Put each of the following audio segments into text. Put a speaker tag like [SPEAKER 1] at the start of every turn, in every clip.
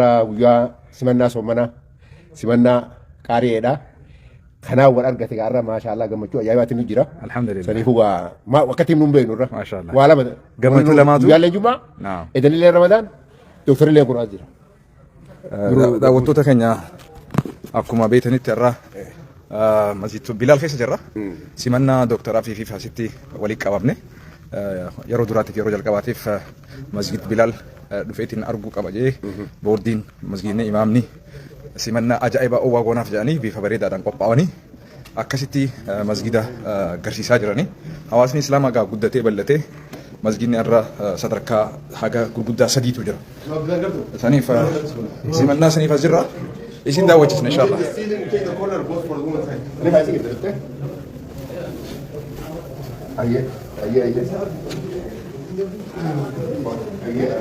[SPEAKER 1] Har'a guyyaa simannaa soomanaa simannaa qaari'eedha. Kanaan wal argate har'a maashaallah gammachuu ajaa'ibaatiin nu jira.
[SPEAKER 2] Alhamdulillah.
[SPEAKER 1] Saniifuu waa maa wakkatiin nuun beeknu irra.
[SPEAKER 2] Maashaallah.
[SPEAKER 1] Waa lama.
[SPEAKER 2] Gammachuu lamaatu.
[SPEAKER 1] Guyyaaleen Jumaa.
[SPEAKER 2] Naam.
[SPEAKER 1] Edanillee Ramadaan. Dooktarillee kun as jira.
[SPEAKER 2] Daawwattoota keenya akkuma beektanitti har'a masjid Bilaal keessa jirra. Simannaa Dooktar Afiifiif asitti walitti qabamne. Yeroo duraatiif yeroo jalqabaatiif masjid Bilaal dhufeetiin arguu qaba jee boordiin masjidni imaamni simannaa ajaa'ibaa oowwaa goonaaf jedhanii bifa bareedaadhaan qophaa'anii akkasitti masgida garsiisaa jiranii. Hawaasni Islaamaa gaa guddatee bal'atee masgidni har'a sadarkaa haga gurguddaa sadiitu jira. Saniif simannaa saniif as jirra. Isin daawwachiisna inshallah.
[SPEAKER 1] Ayyee ayyee ayyee. Ayyee.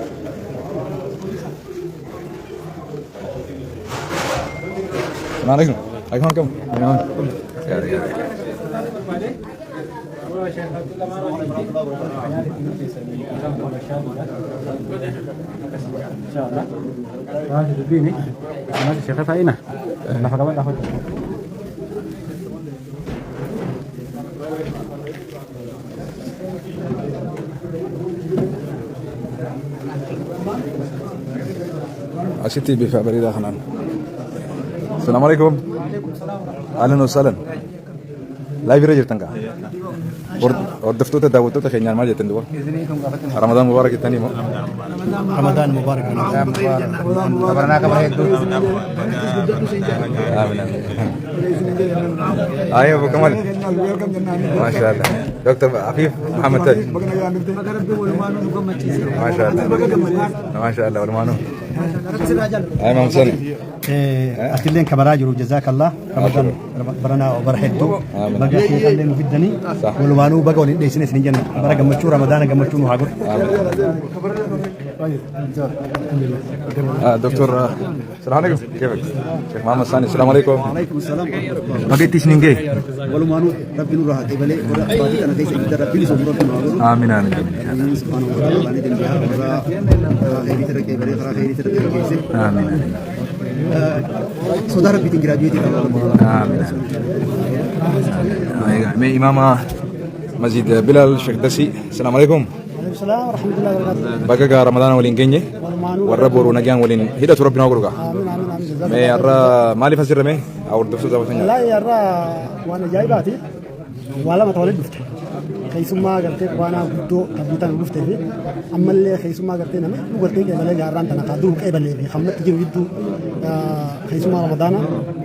[SPEAKER 2] السلام عليكم عليكم كم يا ريال Asitti bifa bareedaa kanaan. Assalamu alaikum. Ahlan wa sahlan. Live irra jirtan kaa? Hordoftoota daawwattoota keenyaan maal jettan duuba? Ramadaan mubaarak jettanii moo?
[SPEAKER 3] Ramadaan mubaarak.
[SPEAKER 4] Kabaranaa kabara hedduu.
[SPEAKER 2] Aamin aamin. Ayo Abu Kamal. Masha Allah. Dr. Afif Muhammad Taj. Masha Allah. Masha Allah walumaanuu. Ayo Maam Sani.
[SPEAKER 3] Atilleen kabaraa jiru jazaakallah. Ramadaan baranaa bara hedduu. Baga sheekallee nu fiddanii. Walumaanuu baga waliin dheessine isin jenna. Bara gammachuu Ramadaana gammachuu nu haa godhu.
[SPEAKER 2] Dr. Assalamu alaikum. Kayfak? Sheikh Muhammad Sani. Assalamu alaikum.
[SPEAKER 3] Alaikum salaam.
[SPEAKER 2] Baga itti isiniin gahe.
[SPEAKER 3] Walumaanuu rabbi nurraa haa qeebalee warra baatii kana keessa ibidda rabbi bilisoomu rabbi nu haa godhu.
[SPEAKER 2] Aamin aamin aamin.
[SPEAKER 3] Subhaanahu wa ta'ala ni danda'a warra karaa khayrii irra qeebalee karaa khayrii irra qeesse.
[SPEAKER 2] Aamin aamin.
[SPEAKER 3] Sodaa rabbiitiin giraajuweetii qaba.
[SPEAKER 2] Aamin aamin. Mee imaama Masjid Bilal Sheikh Dasi. Assalamu alaikum.
[SPEAKER 5] Waalaikumsalam warahmatullahi wabarakatuh.
[SPEAKER 2] Baga gaa Ramadaana waliin geenye
[SPEAKER 5] Walumaanuu
[SPEAKER 2] warra boru nagaan waliin hidhatu rabbi naa godhu gaa.
[SPEAKER 5] Aamin aamin aamin. Jazakallah.
[SPEAKER 2] Mee har'a maaliif as jirra mee? Haa hordoftoota daawwatan
[SPEAKER 5] Wallaahi har'a waan ajaa'ibaati. Waa lama walitti dhufte. Keessummaa gartee quraanaa guddoo tabbiitaan dhuftee fi ammallee keessummaa gartee namni hedduu gartee qeebalee gaarraan tana kaa dur qeebalee fi hammatti jiru gidduu keessummaa Ramadaana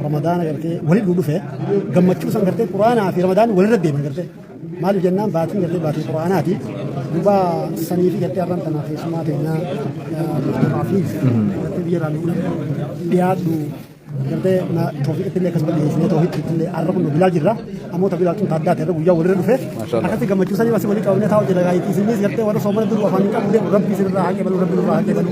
[SPEAKER 5] Ramadaana gartee walitti dhufe gammachuu san gartee quraanaa fi Ramadaanni walirra deeman gartee. Maaliif jennaan baatiin gartee baatii quraanaati. Duuba sanii fi gartee har'aan tana keessummaa teenyaa Dr. Afiif gartee biyya irraa nu dhiyaadhu gartee na toofiqitti illee akkasuma dhiyeessinee toofiqitti illee har'a kun bilaal jirra. Ammoo ta bilaal tun ta addaati har'a guyyaa walirra dhufe. Akkatti gammachuu sanii asii walii qabnee taa'u jira gaayiti. Isinis gartee warra soomana duru afaan hin qabu deemu rabbi isinirraa haa qeebalu rabbi nurraa haa qeebalu.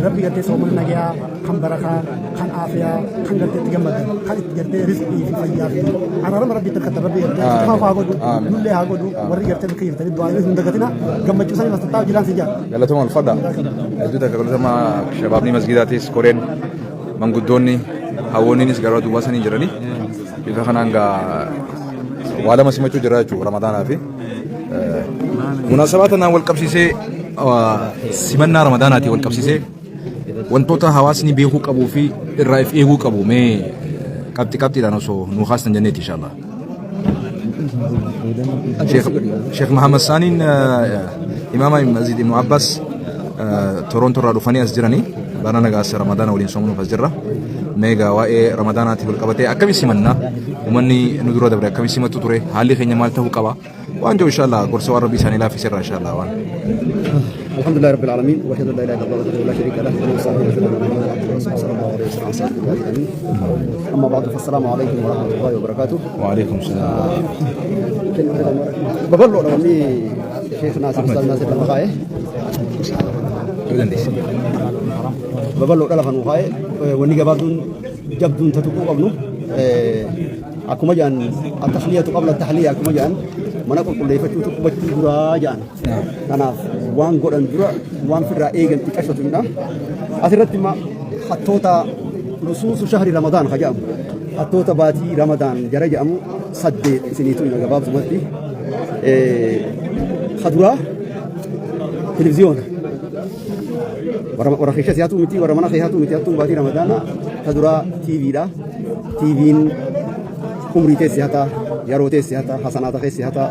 [SPEAKER 5] Rabbi gartee soomana nagayaa kan barakaa kan aafiyaa kan gartee itti gammadan kan itti gartee rizqii fi fayyaa fi araarama rabbi itti harkatan rabbi gartee haa haa godhu nullee haa godhu warri gartee bakka jirtanii du'aa hin dagatina gammachuu sanii as tattaa'u jiraan si jaa.
[SPEAKER 2] Galatoma ulfadha. Hedduu takka galatoma shabaabni masgidaatis koreen manguddoonni hawwoonniinis gara duubaa sanii jiranii bifa kanaan gaa waa lama simachuu jira jechuudha ramadaanaa fi munaasabaa tanaan wal qabsiisee simannaa ramadaanaatiin wal qabsiisee Wantoota hawaasni beekuu qabuu fi irraa if eeguu qabu mee qabxi qabxiidhaan osoo nuu kaastan jenneeti inshallah. Sheekh Muhammad Saaniin imaama Masjid Ibn Abbas Toronto irraa dhufanii as jiranii bara nagaas Ramadaana waliin soomuuf as jirra. Mee egaa waa'ee Ramadaanaatiif wal qabatee akkami simanna uummanni nu dura dabre akkami simatu ture haalli keenya maal ta'uu qaba waan jiru inshallah gorsa waan rabbi isaanii laaffise irraa inshallah waan.
[SPEAKER 3] الحمد لله رب العالمين واشهد ان لا اله الا الله وحده لا شريك له وله الصلاه واشهد ان محمدا عبده ورسوله صلى الله عليه وسلم وسلم امين اما بعد فالسلام عليكم ورحمه الله وبركاته
[SPEAKER 2] وعليكم السلام.
[SPEAKER 3] ببلو لو شيخ ناصر استاذ ناصر المخايه babal'oodha lafa nuu kaa'e wanni gabaabduun jabduun ta tuquu qabnu Akkuma jedhan at-tahliyatu qabla at-tahliya akkuma jedhan mana qulqulleeffachuutu qubachuu duraa jedhan. Kanaaf waan godhan dura waan firraa eegan xiqqashatu jira. Asirratti immoo Hattoota lusuusu shahri Ramadaan ka jedhamu, hattoota baatii Ramadaan jara jedhamu saddeet isiniitu hima gabaabsumatti. Ka duraa televiziyoona. Warra keessa siyaatu miti, warra mana keessaatu miti, hattuun baatii Ramadaana ka duraa TVdha. TVn umrii teessi hataa, yeroo teessi hataa, hasanaata keessi hataa,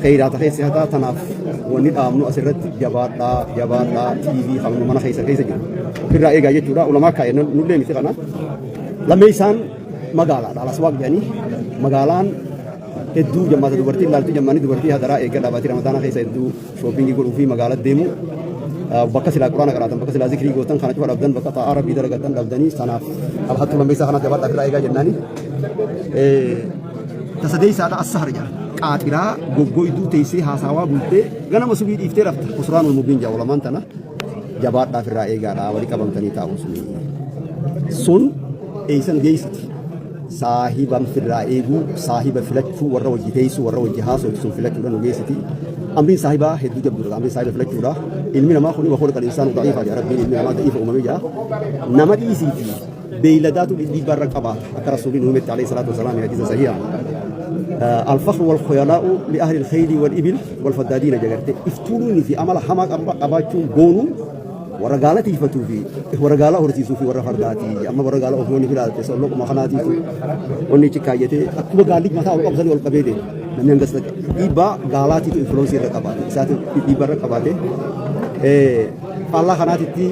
[SPEAKER 3] kheyraata keessi hataa. Tanaaf wanni dhaamnu asirratti, jabaadhaa, jabaadhaa, TV kan mana keessa keessa jiru ofirraa eegaa jechuudha. Ulamaa kaa'e, nullee miti kana. Lammeessaan magaalaadha. Alaswaaq jedhanii magaalaan hedduu jammaata dubartiin laaltu jammaanii dubartii hadaraa eeggadhaa. Baatii Ramadaana keessa hedduu shopping godhuu fi magaalaa deemu, bakka silaa Quraana qaraatan, bakka silaa zikrii gootan kana cufa dhabdan, bakka xaa'aa Rabbii dalagattan dhabdanii. Sanaaf alhattuu lammeessaa kana jabaadhaa, ofirraa eegaa jennaani. Tasadeessaadha as-sahar jedha. Qaaxiraa goggoyduu teessee haasawaa bultee ganama subii dhiiftee rafta. Khusraanul mubiin jedha ulamaan, tana jabaadhaa, ofirraa eegaadha walii qabamtanii taa'u suni. Sun eeysan geessiti. Saahiba ofirraa eeguu, saahiba filachuu, warra wajji teessu, warra wajji haasoftu sun filachuudha nu geessiti. Amriin saahibaa hedduu jabduudha. Amriin saahiba filachuudha. Ilmi namaa kuni وخلق الإنسان ضعيفا jedha Rabbiin, ilmi namaa da'iifa uumamee jira. Nama dhiisiiti beeyladaatu dhiibbaa irra qabaata. Akka Rasuuliin uumetti عليه الصلاة والسلام hadiisa sahiha. الفخر والخيلاء لأهل الخيل والإبل والفدادين jagarte. Iftuuluun fi amala hamaa qabaachuun boonuun warra gaala tiifatuu fi warra gaala horsiisuu fi warra fardaati. Amma warra gaala ofuun filaatte solloquma kanaatiitu wanni ichi kaayyatee akkuma gaalli mataa ol qabsanii ol qabee deema. Namni hangas dhiibbaa gaalaatiitu influence irra qabaate. Isaatu dhiibbaa irra qabaate. Faallaa kanaatitti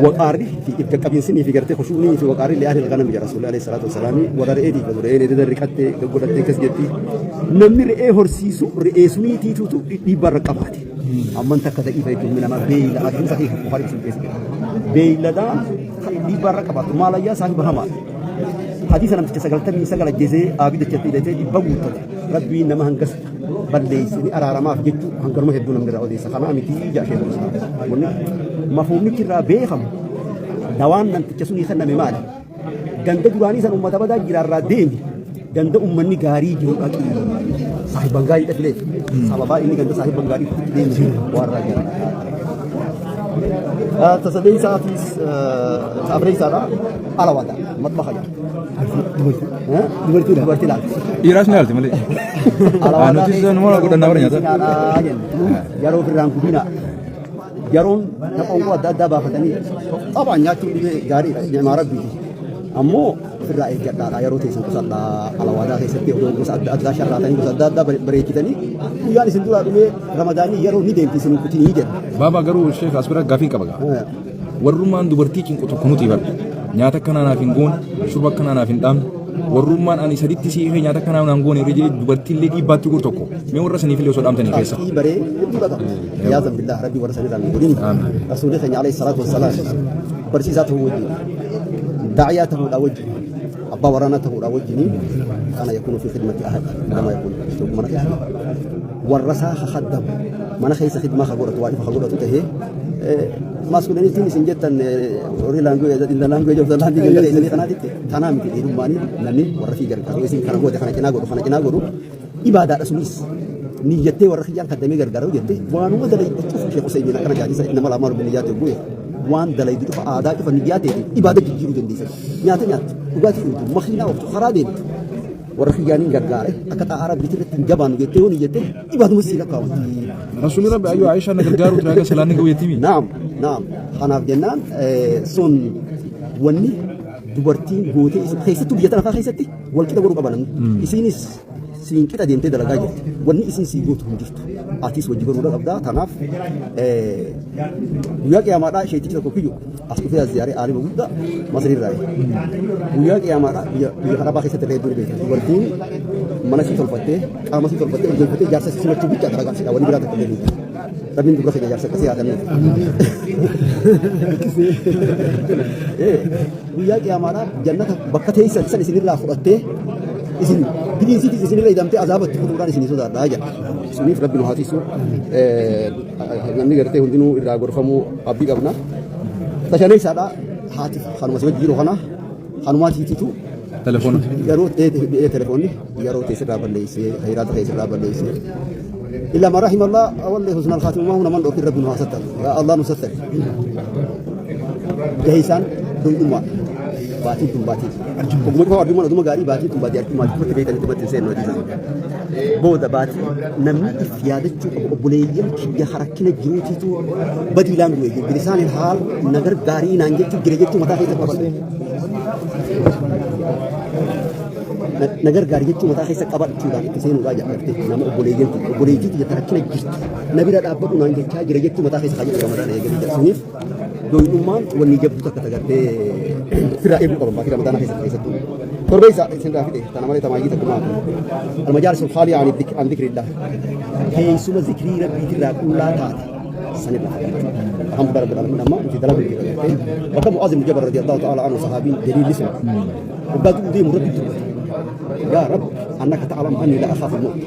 [SPEAKER 3] waqaarri fi ibda qabiinsinii fi gartee khushuunii fi waqaarri لأهل الغنم jedha Rasuulli عليه الصلاة والسلام. Warra re'ee tiifatu, re'een ededa riqattee gaggodhattee akkas jetti. Namni re'ee horsiisu re'ee suniitiitutu dhiibbaa irra qabaate. Amman takka da'iifa jechuun nama beeyla hadiisa sahiha Bukhari sun keessa jira. Beeyladaan dhiibbaa irra qabaatu maalayyaa saahiba hamaadha. Hadiisa namticha 99 ajjeesee abidachatti hidhatee 100 guuttate. Rabbiin nama hangas balleesse ni araaramaaf jechuu hanganuma hedduu namni irraa odeessa. Kanaa miti ja'a sheekul Islaam. Wanni mafhuumnichi irraa beekamu, dawaan namticha sunii kenname maali? Ganda duraanii san uummata badaa jiraarraa deemi. Ganda uummanni gaarii jiru dhaqi. Saahiban gaarii dhafilee. Sababaa inni ganda saahiban gaarii itti deemu waan irraa jira. Tasadeessaatis afreessaadha. Alawaadha. Matbaxa jedha. Dubartii dubartii laata.
[SPEAKER 2] Dhiiraas ni ilaalti malee. Nutis numa godhannaa bara nyaata.
[SPEAKER 3] Yeroo ofirraan gubina. Yeroon qoonqoo adda addaa baafatanii xabaan nyaachuun dhibee gaariidha. Ni'maa Rabbiiti. Ammoo ofirraa eeggadhaadha, yeroo teessan qusadhaa. Alawaadaa keessatti odoo gosa adda addaa sharraatanii, gosa adda addaa bareechitanii, guyyaan isin duraa dhumee Ramadaanii yeroo ni deemti, isin kutinii jedha.
[SPEAKER 2] Baaba, garuu sheek as bira gaafiin qaba gaa. Warrummaan dubartii cinqu tokko nuti bara. Nyaata akkanaa naaf hin goone, shurba akkanaa naaf hin dhaabne. Warrummaan ani saditti siifee nyaata akkanaa naan goone irra jedhee dubartiillee dhiibbaatti gurguru tokko. Mee warra saniifillee osoo dhaamtanii keessa.
[SPEAKER 3] Qabxii baree hedduu qaba. Yaa billah, Rabbi warra sanirraa nu godhin. Rasuulli keenya عليه الصلاة والسلام barsiisaa ta'uu wajjin, daa'iyaa ta'uudhaa wajjin, abbaa waraanaa ta'uudhaa wajjin, كان يكون في خدمة أهله كما يكون mana keessa warra isaa kakaddamu, mana keessa khidmaa ka godhatu, waa ifa ka godhatu tahee masculinityn isin jettan warri language in the language of the land ganda keessanii kanaatitti tanaa miti. Dhiirummaanii namni warra fi gargaaru, isin kana goote, kana cinaa godhu, kana cinaa godhu ibaadaadha. Sunis niyyattee warra kiyyaan kaddamee gargaaru jette waanuma dalaydu cufa. Sheekh Usaymiin akkana jaadisa, إنما الأعمال بالنيات yogguu waan dalaydu cufa aadaa cufa niyyaa ta'e ibaada jijjiiruu dandeessan. Nyaata nyaattu, dhugaatii dhugdu, makiinaa ooftu, karaa deemtu, warra kiyyaaniin gargaare akka xaa'aa Rabbiitti irratti hin jabaannu jettee yoo niyyatte ibaaduma sii lakkaawwanti.
[SPEAKER 2] Rasuulli Rabbi ayyuu Aishaa na gargaaru ture akka salaanni ga'u jettimi.
[SPEAKER 3] Naam, naam. Kanaaf jennaan sun wanni dubartiin gootee keessattuu biyya tana keessatti wal qixa godhuu qaba namni. Isiinis siin qixa deemtee dalagaa jirti. Wanni isiin sii gootu hin jirtu. Atis wajji godhuudha qabdaa. Kanaaf guyyaa qiyaamaadhaa sheetichi tokko kiyyu as dhufee as ziyaaree aalima guddaa Masriirraa. Guyyaa qiyaamaadhaa biyya Arabaa keessatti illee hedduu ni beekama. Dubartiin mana sii tolfattee, qaama sii tolfattee, hojjefattee jaarsa sii simachuu bichaa dalagaa sidha. Wanni biraa takka illee hin jiru. Rabbiin dubra keenya jaarsa akkasii haa kennuuf. Guyyaa qiyaamaadhaa jannata bakka teessan san isinirraa fudhattee, isin bineensitis isinirra hidhamtee azaabatti fuudhuudhaan isinii sodaadhaa jedha. Suniif Rabbi nu haa tiisu. Namni gartee hundinuu irraa gorfamuu abdii qabna. Tashaneessaadha haati kanuma si wajji jiru kana kanumaa tiititu.
[SPEAKER 2] Telefoona.
[SPEAKER 3] Yeroo telefoonni yeroo teessirraa balleessee, khayraata keessirraa balleessee. إلا ما رحم الله والله حسن الخاتمة ما هو من أوكي. ربنا ستر، يا الله نستر. Jaheessaan doy'ummaa baatiin tun baatiin. Oguma qofa arjummaan oduma gaarii baatiin tun baatii arjummaa dhufatti beekanii dhumatti hin seennu hadiisa. Booda baatii namni if yaadachuu qabu obboleeyyan kiyya harakkina jiruutiitu badii laan du'e bilisaan haal na gargaarii naan jechuu jira jechuu mataa keessa qaban. Na gargaari jechuu mataa keessa qabachuudhaan itti seenuudhaa jedha nama obboleeyyan kiyya obboleettii tiyya rakkina jirtu na bira dhaabbadhu naan jechaa jira jechuu mataa keessa kaa'ee Ramadaan eegalee jira. Suniif doyidhummaan wanni jabduu takka tagartee firraa eeguu qaban baatii Ramadaanaa keessatti keessattuu. Torbee isaa isin irraa fixe tana malee tamaayyii takkumaa. Almajaalisul khaaliyaa an dhikrillah. Teessuma zikrii rabbiitirraa qullaa taate sanirraa fagaachuu. Alhamdulillah rabbil alamin amma nuti dalaguu jirra gartee. Bakka Mu'aaz ibn Jabal radiyallahu ta'ala anhu sahabiin jaliilli sun waggaa du'uu deemu rabbi dubbate. يا رب أنك تعلم أني لا أخاف الموت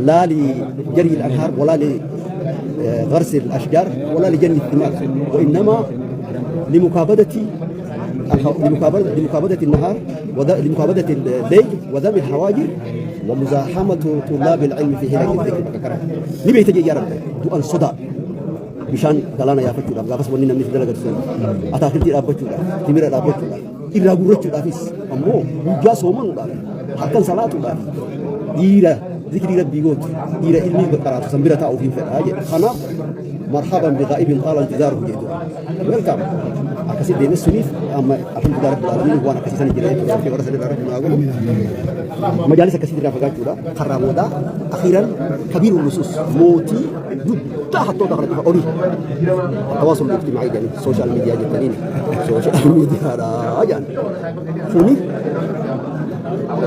[SPEAKER 3] لا لجري الأنهار ولا لغرس الأشجار ولا لجني الثمار وإنما لمكابدة النهار ولمكابدة الليل وذم الحواجر ومزاحمة طلاب العلم في حلق الذكر. نبي تجي يا رب du'an sodaa bishaan galaana yaafachuudhaaf gaafas wanni namni dalagatu sun ataakiltii dhaabbachuudhaaf timira dhaabbachuudhaaf irraa gurrachuudhaafis ammoo guyyaa soomanuudhaaf halkan salaatuudhaaf dhiira zikrii rabbii gootu dhiira ilmii qaraatu san bira taa'uuf hin fedhaa jedhe. Kanaaf marhaban biqaa'ibin qaala intizaaruhu jedhu welcome akkasii deeme suniif amma alhamdulillah rabbil alamin waan akkasii sana jira jechuudha. Warra sanirraa rabbi naa godhu majaalis akkasii irraa fagaachuudha. Karraa boodaa akhiiran kabiirul nusuus mootii guddaa hattoota kana bifa olii التواصل الاجتماعي jedhanii social media jettaniin social mediadha jedhan kuni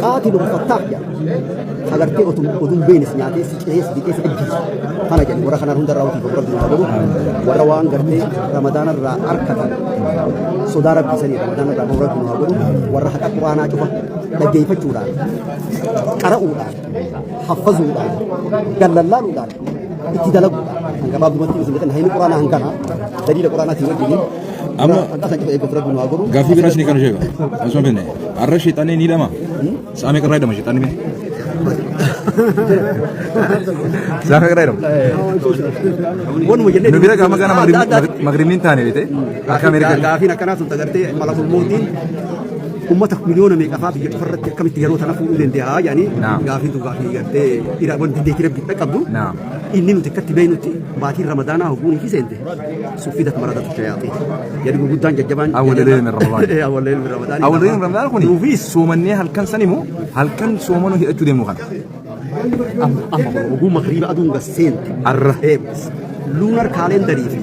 [SPEAKER 3] qaatilun fattaah jedhan agartee otum beenis nyaatee si ce'ee si dhiqee si ajjeesu kana jedhan warra kanaan hundarraa hojii qabu rabbi naa godhu warra waan gartee ramadaana irraa arkatan sodaa rabbii sanii ramadaana irraa bahu rabbi naa godhu warra haqa quraanaa cufa dhaggeeffachuudhaan qara'uudhaan haffazuudhaan gallallaaluudhaan itti dalaguudhaan kan gabaabumatti isin jedhan hayni quraanaa hangana daliila quraanaatiin wajjiniin
[SPEAKER 2] Amma
[SPEAKER 3] haqa san cufa eeggatu rabbi naa godhu.
[SPEAKER 2] Gaaffii biraas ni kan sheeka. Asuma finne. Har'a sheexanni ni hidhama. Sa'a meeqa irraa hidhama sheexanni mee? Sa'a meeqa irraa hidhama?
[SPEAKER 3] Wanuma jennee
[SPEAKER 2] Nu bira gama gana magribni hin taane beete. Akka Ameerikaa.
[SPEAKER 3] Gaafiin akkanaa sun tagartee malakul mootiin ummata miliyoona meeqafaa biyya cufarratti akkamitti yeroo tana fuudhuu danda'a jedhanii gaafiin tun gaafii gartee ira wanti dandeettii rabbi dhaqqabdu. Inni nuti akkatti beeknutti baatiin ramadaanaa hogguunii fi seente suffidat maradatu shayaaxiin jedhi gurguddaan jajjabaan.
[SPEAKER 2] Awwal leelin min Ramadaan.
[SPEAKER 3] Awwal leelin min Ramadaan.
[SPEAKER 2] Awwal leelin Ramadaan kuni
[SPEAKER 3] Nuufis
[SPEAKER 2] soomannee halkan san immoo halkan soomanuu hidhachuu deemnu kana.
[SPEAKER 3] Amma kun oguu magriiba aduun gas seente.
[SPEAKER 2] Arra.
[SPEAKER 3] Lunar calendarii fi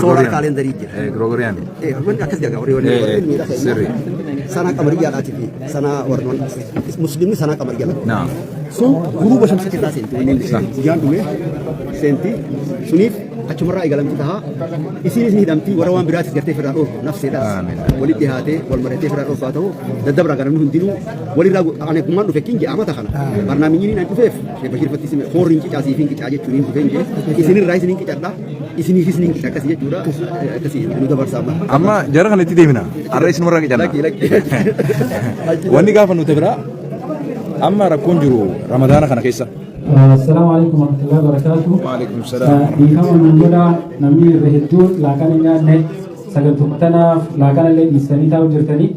[SPEAKER 3] solar calendarii jira.
[SPEAKER 2] Gregorian.
[SPEAKER 3] Wanni akkas jedha horii wanni miidha keenya.
[SPEAKER 2] Sirri.
[SPEAKER 3] Sanaa qamariyyaadhaatii fi sanaa warroon muslimni sanaa qamariyyaa.
[SPEAKER 2] Naam.
[SPEAKER 3] Sun guruuba shamsitti irraa seenti wanni inni guyyaan dhume seenti suniif achumarraa eegalamti tahaa isiinis ni hidhamti warra waan biraatis gartee firraa dhoorku nafseedhaas
[SPEAKER 2] Amiin.
[SPEAKER 3] walitti dhihaatee wal maratee firraa dhoorkaa ta'u daddabraa gara namni hundinuu walirraa ani akkumaan dhufe kin jedha amata kana barnaamijni an dhufeef Sheekh Bashiir Fattii sime hoorri hin qicaa siif hin qicaa jechuun hin dhufeen jee isinirraa isin hin qicadha isiniifis ni hin qica akkasii jechuudha akkasii nu dabarsaa amma.
[SPEAKER 2] Amma jara kana itti deemina. Har'a isinumarraa qicanna.
[SPEAKER 3] Lakki lakki.
[SPEAKER 2] Wanni gaafa nuti biraa amma rakkoon jiru Ramadaana kana keessa.
[SPEAKER 6] Assalaamu alaikum warahmatullahi wabarakatuh.
[SPEAKER 2] Waalaikum salaam.
[SPEAKER 6] Dhiifama nuun godha namni irra hedduun laaqana hin nyaanne sagantuma tanaaf laaqana illee dhiistanii taa'u jirtanii.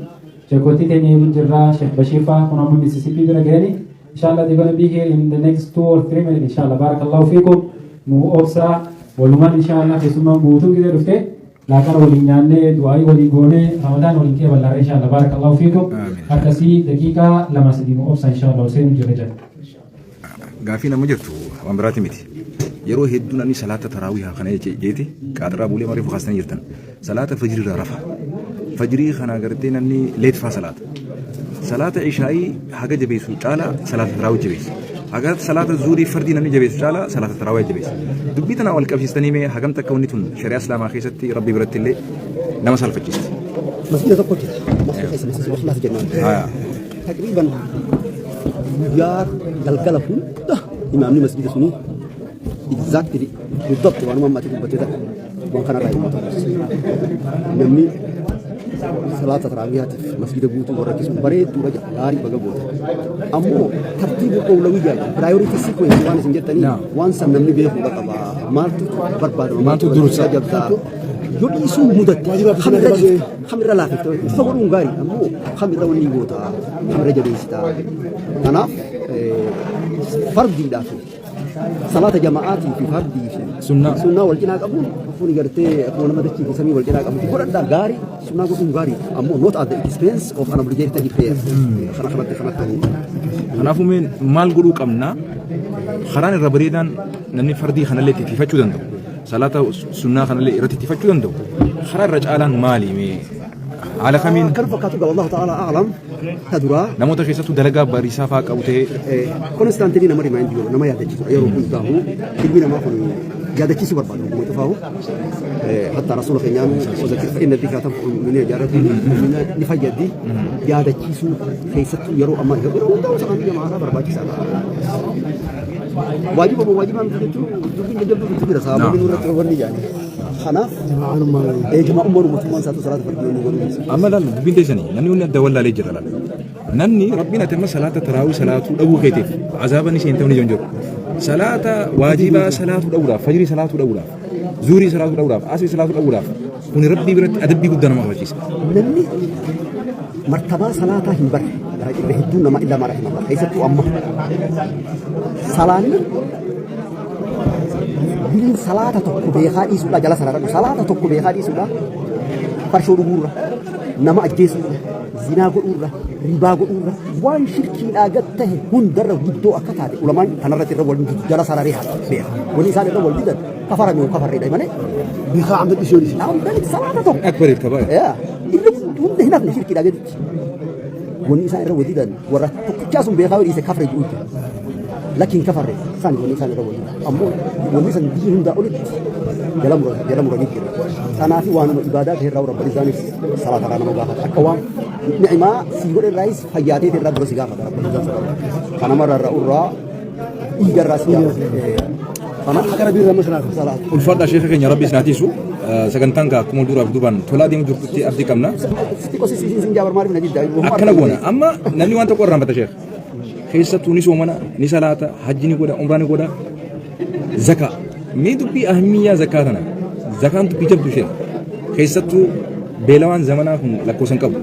[SPEAKER 6] Sheekootii teenya eeguu jirra. Sheekh Bashiir fa'aa kun amma Mississippi bira gahanii. Inshallah they're gonna be here in the next 2 or 3 minutes inshallah. Barakallahu fiikum. Nu obsa walumaan inshallah keessummaan guutuun gidee dhufte laaqana waliin nyaannee du'aayii walii goonee ramadaan waliin kee bal'aarra inshallah. Barakallahu fiikum.
[SPEAKER 2] Amiin.
[SPEAKER 6] Akkasii daqiiqaa 2 3 nu obsa inshallah seenu jirra jedha.
[SPEAKER 2] Gaafii nama jirtu waan biraati miti. Yeroo hedduu namni salaata taraawihaa kana jeeti qaaxiraa buulee marii kaastanii jirtan. Salaata fajrii irraa rafa. Fajrii kana gartee namni leetfaa salaata. Salaata ishaayii haga jabeessu caala salaata taraawii jabeessa. Haga salaata zuurii fardii namni jabeessu caala salaata taraawii jabeessa. Dubbii tana wal qabsiistanii mee hagam takka wanni tun shari'aa islaamaa keessatti rabbi biratti illee nama salphachiisti?
[SPEAKER 3] Masjida tokko jira. Masjida keessa masjida Ikhlaas jennaan. Taqriiban guyyaa galgala hunda imaamni masjida sunii exactly بالضبط waanuma ammatti dubbate ta'e waan kanarraa himu namni salaata taraawiyaatiif masjida guutuu warra rakkisu bareedduudha jedha gaarii baga goota ammoo tartiibu awlawiyyaa jedha priority sequence waan isin jettanii waan san namni beekuudha qaba maaltu barbaadama
[SPEAKER 2] Maaltu dursa?
[SPEAKER 3] Jabdaa Yoo dhiisuu mudatte kamirra dhiifta, kamirra laafifta. Ifa godhuun gaarii, ammoo kamirra wanni goota, kamirra jabeessita. Kanaaf fardiidhaaf salaata jama'aatii fi fardii fi
[SPEAKER 2] Sunnaa.
[SPEAKER 3] Sunnaa wal cinaa qabuun kun gartee akkuma nama dachii fi samii wal cinaa qabutti godhadhaa, gaarii sunnaa godhuun gaarii, ammoo not at the expense of an obligatory prayer. Kana kanatti kanatti ta'uu.
[SPEAKER 2] Kanaafuu mee maal godhuu qabna? Karaan irra bareedaan namni fardii kanallee itti tiifachuu danda'u. Salaata sunnaa kanallee irratti tiifachuu danda'u. Karaa irra caalaan maali mee? Haala kamiin?
[SPEAKER 3] Kan fakkaatu qaba, Allahu ta'ala a'lam. Ta duraa
[SPEAKER 2] Namoota keessattuu dalagaa bariisaa fa'aa qabu ta'ee
[SPEAKER 3] constantly nama remind godhu, nama yaadachiisu. Yeroo hundaa'u ilmi namaa kun yaadachiisuu barbaada ogummaa cufaahu. Hatta rasuula keenyaan وذكر فإن الذكرى تنفع المؤمنين jaarratti mu'mina ni fayyaddi. Yaadachiisuu keessattuu yeroo ammaa, yeroo hundaa'u sagantaa jamaa'aa barbaachisaadha. Waajiba moo waajibaa miti jechuun dubbiin jajjabduu jira, sababoonni nurratti wanni jaani. Kanaaf jamaa'ummaan uummatummaan isaatu salaata fardii inni godhuu.
[SPEAKER 2] Amma laal, dubbiin teessanii namni hundi adda wallaalee jira laal. Namni Rabbiin ati amma salaata taraawii salaatuu dhabuu keetiif azaaba ni seentamni jiru jiru. Salaata waajibaa salaatuu dhabuudhaaf, fajrii salaatuu dhabuudhaaf, zuurii salaatuu dhabuudhaaf, asrii salaatuu dhabuudhaaf kuni Rabbii biratti adabbii guddaa nama kabachiisa.
[SPEAKER 3] Namni martabaa salaataa hin barre irra hedduun nama إلا ما رحم الله. Keessattuu amma salaanni diliin salaata tokko beekaa dhiisuudha, jala sarara salaata tokko beekaa dhiisuudha, farshoo dhuguurra, nama ajjeesuurra, zinaa godhuurra, ribaa godhuurra, waan shirkiidhaa gad tahe hundarra guddoo akka taate ulamaan kanarratti irra wal jala sararee haa beeka. Wanni isaan irra wal didan kafarame moo kafarreedha malee.
[SPEAKER 5] Beekaa amda dhiisuu dhiisi.
[SPEAKER 3] Amdan salaata tokko.
[SPEAKER 2] أكبر الكبائر.
[SPEAKER 3] Yaa inni hunda hin hafne shirkiidhaa gaditti. Wanni isaan irra wal didan warra tokkichaa sun beekaa dhiise kafre jedhu jira. Lakkiin kafarre san wanni isaan irra wal didan. Ammoo wanni san biyyi hundaa olitti jala muran jala muranii jira. Kanaaf waanuma ibaadaa ta'e irraa Rabbi isaanis salaata irraa nama gaafata. Akka waan ni'imaa sii godhe irraayis fayyaatee irraa dura si gaafata Rabbi isaan salaata. Kanama irraa irraa dhiiga irraa si gaafata. Kanaaf
[SPEAKER 5] Akka Rabbii irraa salaata.
[SPEAKER 3] Salaata.
[SPEAKER 2] Ulfaadhaa sheeka keenya, Rabbi isin haa tiisu. Sagantaan gaa akkuma duraaf duubaan tolaa deemu jirtutti abdii qabna.
[SPEAKER 3] Xiqqoo si sin jaabar maaliif na didda?
[SPEAKER 2] Akkana goona. Amma namni waan tokko irraanfata sheeka. Keessattuu ni soomana, ni salaata, hajji ni godha, umraa ni godha. Zakaa. Mee dubbii ahamiyyaa zakaa tana. Zakaan dubbii jabdu sheeka. Keessattuu beelawaan zamanaa kun lakkoofsa hin qabu.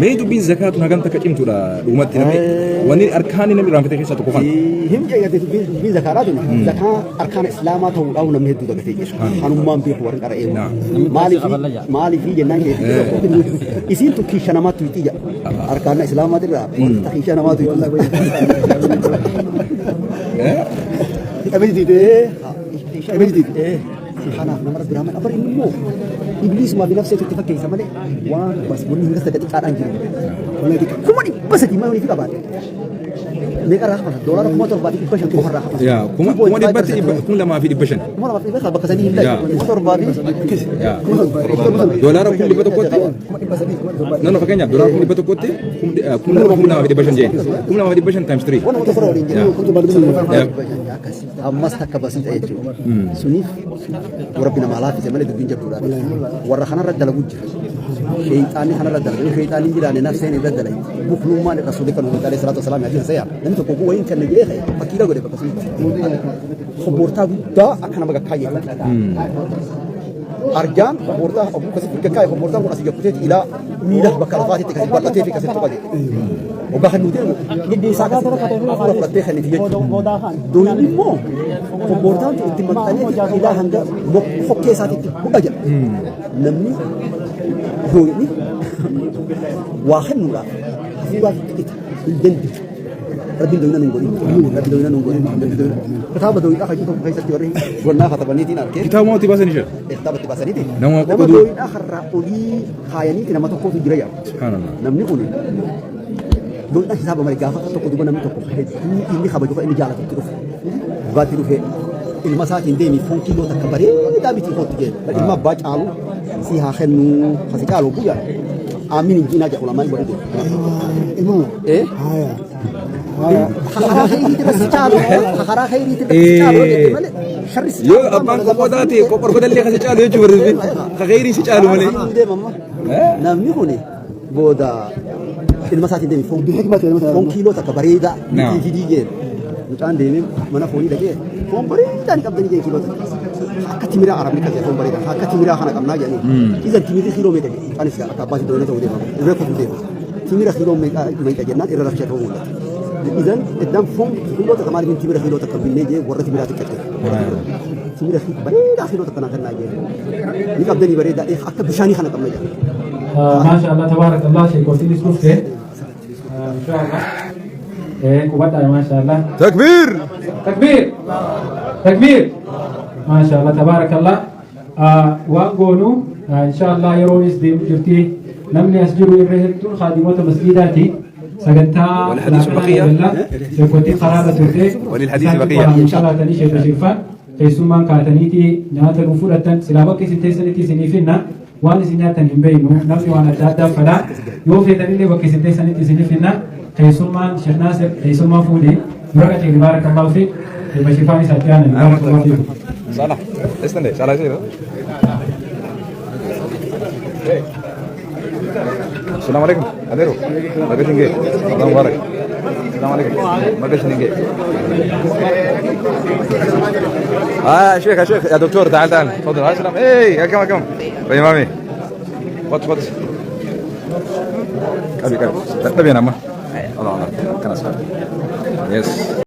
[SPEAKER 2] Mee dubbiin zakaa tun hagam takka cimtuudha dhugumatti namni wanni arkaanni namni irraanfate keessaa tokko kana.
[SPEAKER 3] Him jeeqate dubbiin zakaadhaa tuni zakaa arkaana islaamaa ta'uudhaaf namni hedduu dagatee jira. Kanummaan beeku warri qara'ee. Maaliif jennaan keetti isiin tun kiisha namaatti wixii jedha. Arkaana islaamaatirraa wanta kiisha namaatu wixii.
[SPEAKER 5] Hidhamee diidee. Hidhamee diidee.
[SPEAKER 3] Kanaaf nama Rabbi rahman abar inni immoo ibliisumaa fi nafseetu itti fakkeessa malee waan bas wanni hunda sadda xiqqaadhaan jiru. 300,000 maal walitti qabaate? Meeqa irraa kafala? Doolaara 7,500 qofa irraa kafala.
[SPEAKER 2] Yaa kuma dhibbatti 2,500.
[SPEAKER 3] 2,500 bakka sadii hin 7,000 fi
[SPEAKER 2] Yaa doolaara 100,000tti no, fakkeenyaaf doolaara 100,000tti 2,500 jeen, 2,500 times 3.
[SPEAKER 3] Waan tokko waliin jiru. Ammas takka basiidha jechuudha. Suniif Rabbi namaa laaffise malee dubbiin jabduudha. Warra kanarra dalagu jira. Sheeyxaanni kanarra dalagu. Yoo sheeyxaanni hin jiraanne nafseen irra dalagi. Buklummaan irra rasuulli kan uummata عليه الصلاة والسلام hadiisa sayyaa. Namni tokko kun wayiin kenna jedhee ka'e fakkiidha godhe bakka sunitti. Kobbortaa guddaa akka nama gakkaayyee. Arjaan kobbortaa obuu akkasitti gakkaayee, kobbortaan kun asii gakkuteeti ilaa miila bakka lafaatitti akkasitti bal'atee fi akkasitti tuqa jedhe. Waggaa kan nuti deemu lubbuun isaa akkasitti hafuura fudhattee kenniti jechuudha. Doyni immoo kobbortaan tun itti maxxanee ilaa hanga hokkee isaatitti hudha jedha. Namni doyni waa kennuudhaaf hafuuraaf itti ita hin danda'u. Rabbiin doyna nun godhin. Rabbi doyna nun godhin. Rabbi doyna. Kitaaba doyidhaa kan tokko keessatti warri gonnaa katabaniitiin arkee.
[SPEAKER 2] Kitaaba mootii baasan ishee.
[SPEAKER 3] Kitaaba itti baasaniiti.
[SPEAKER 2] Nama
[SPEAKER 3] Nama
[SPEAKER 2] qooduu.
[SPEAKER 3] doyidhaa karraa olii kaayaniiti nama tokkotu jira yaa.
[SPEAKER 2] Subhaanallah.
[SPEAKER 3] Namni kun doyidhaa hisaaba malee gaafa tokko duba namni tokko hedduu inni kabaju kan inni jaalatutti dhufe. Dhugaatti dhufe ilma isaatiin deemi foon kiiloo takka bareedaa bitii kootti jedhe. Ilma abbaa caalu si haa kennu kasi caalu guyyaa. Aamin hin jiinaa jedha ulamaan warri jedhu.
[SPEAKER 5] Ilma.
[SPEAKER 3] Eh?
[SPEAKER 5] Haya. Haya.
[SPEAKER 3] Karaa khayriitti irra si caalu, karaa khayriitti irra si caalu jette malee sharri si
[SPEAKER 2] Yoo abbaan qophoo taate qophoo kasi caalu jechuun barreeffame. Ka khayrii si caalu malee.
[SPEAKER 3] Deemamma. Namni kun booda ilma isaatiin deemi foon kiiloo takka bareedaa
[SPEAKER 2] Naam.
[SPEAKER 3] fidii jeen. Mucaan deemee mana foonii dhaqee foon bareedaa ni qabdanii jeen kiiloo takka. Akka timiraa arabni kan foon bareedaa akka timiraa kana qabnaa jedhanii. Isan timirri kiiloo meeqa jedhe mucaanis akka abbaatii doonii ta'uu deema. Irra kutuu deema. Timira kiiloo meeqa jennaan irra rakkisha ta'uu mul'ata. Isan iddaan foon kiiloo takka maaliif timira kiiloo takka binnee jee warra timiraatti qaqqee. Timira bareedaa kiiloo takka naa kennaa jee. Ni qabdanii bareedaa akka bishaanii kana qabna jedha.
[SPEAKER 6] Maasha Allah tabaarakallah sheekotiinis dhufte. Inshallah. Qubadhaa maasha Allah.
[SPEAKER 2] Takbiir!
[SPEAKER 6] Takbiir! Takbiir! Maasha Allah tabaarakallah. Waan goonu inshallah yeroonis deemu jirti. Namni as jiru irra hedduun khaadimoota masjiidaati. Sagantaa
[SPEAKER 2] والحديث بقية.
[SPEAKER 6] Sheekotiin karaarra turte.
[SPEAKER 2] وللحديث بقية.
[SPEAKER 6] Salaatanii sheekh Bashirfaan keessummaan kaataniiti nyaata nu fudhatan silaa bakka isin teessanitti isinii finna waan isin nyaattan hin beeknu namni waan adda addaa fedha yoo feetanillee bakka isin teessanitti isinii finna keessummaan Sheekh Naasir keessummaa fuudhee dura qaceeli baarakallahu fiik Sheekh Bashirfaan isaatti aanan baarakallahu fiik.
[SPEAKER 2] Salah. استنى salah sih. السلام عليكم أديرو ما قلت الله مبارك السلام عليكم ما قلت اه شيخ يا شيخ يا دكتور تعال تعال تفضل السلام ايه يا كم كم يا مامي خد خد كبي كبي تبي انا ما الله الله كان اسهل يس.